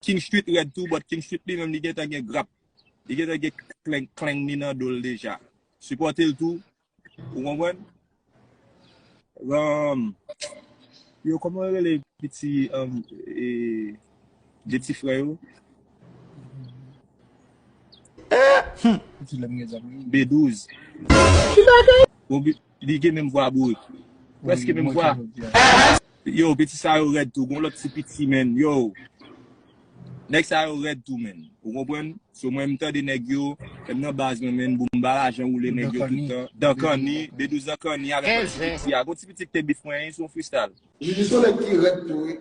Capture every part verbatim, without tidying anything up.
King Street rèd tou, but King Street li menm li gentan gen grap. Li gentan gen klenk klenk li nan do l deja. Sipòte l tou. Ou konprann? Um, yo, kòman yo rele piti, um, e, de ti frè yo? B douz. Bon, bi- li gen menm vwa bourik. Prèske menm vwa. Yo, piti sa yo rèd tou. Gon lòt ti piti, menn. Yo. Nèg sa yo rèd tou, menn. Ou konprann? So, mwen, m tande nèg yo, m nan baz mwen, menn, boumba lajan woule nèg yo toutan. Dankanni, B douz Dankanni, avèk lòt ti piti a. Gon ti piti ki te bif mwen, se yon freestyle. Jiji se yon nèg ki rèd tou, wi.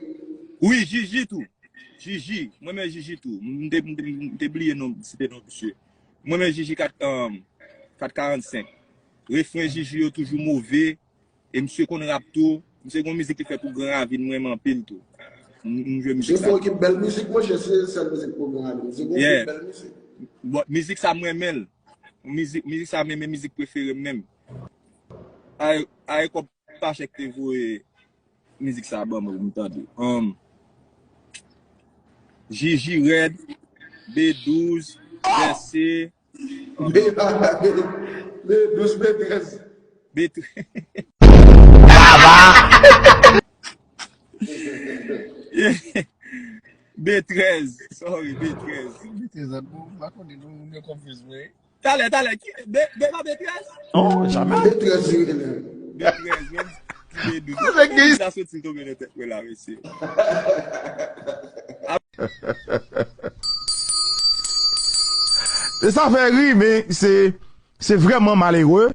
Wi, Jiji tou. Jiji. Mwen, men Jiji tou. M te, m te, m te bliye non, site non misye. Mwen, men Jiji kat, um, kat karannsenk. Refren Jiji yo toujou move. E misye konn rap tou. Misye gon mizik li fè pou Gran Ravin, mwen renmen anpil tou. M, m jwe mizik sa. Refren ki bèl mizik, monchè, se sèl mizik pou Gran Ravin. Se gon bèl mizik. Bon, mizik sa mwen renmen l. Mizik, mizik sa menm, men mizik prefere m menm. Ay, ay, kòb pa chèk te voye mizik sa ban mwen pou m tande. Um, Jiji Rèd, B douz, Vèse, B douz, B trèz. B trèz, sorry, B trèz. B trèz, an, nou pa konnen, nou, nou konfiz, wi. Talè, talè, ki, B, B pa B trèz? Non, jamè. B trèz, wi, lè. B trèz, menm si B douz. Sa soti tonbe nan tèt mwen la, mesye. E sa fè ri, men se, se vrèman malere.